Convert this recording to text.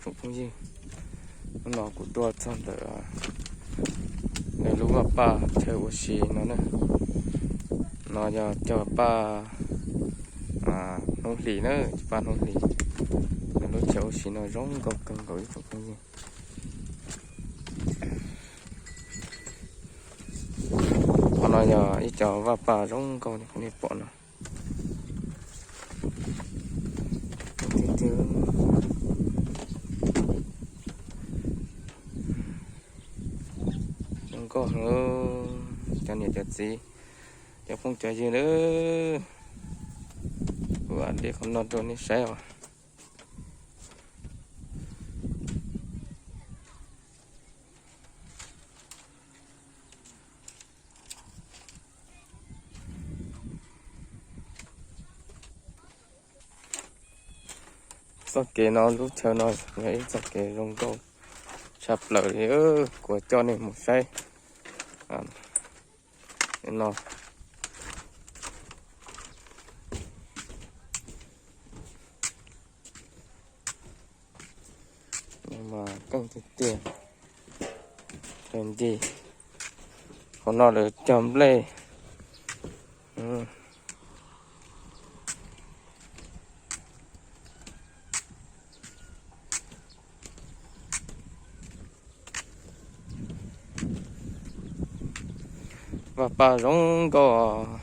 Tsoom phooj ywg, hnub no kuv tuaj txog ntawm nws lub vaj paj chaw ua si no na. No yog cov paj hnub hlis na, cov paj hnub hlis. Nws lub chaw ua si no zoo nkauj kawg nkaus ib tsoom phooj ywg. Qhov no yog ib co vaj paj zoo nkauj li qhov nej pom no. Zoo nkauj heev, cov niam cov txiv, cov phooj cov ywg, kuv dej qhov no rau nej saib os. Txoj kev no, lub chaw no yog ib txoj kev zoo nkauj tshaj plaws li, kuv coj nej mus saib no. Mas keej tiag tiag, nti, qhov no lawv cog nplej. Vaj paj zoo nkauj.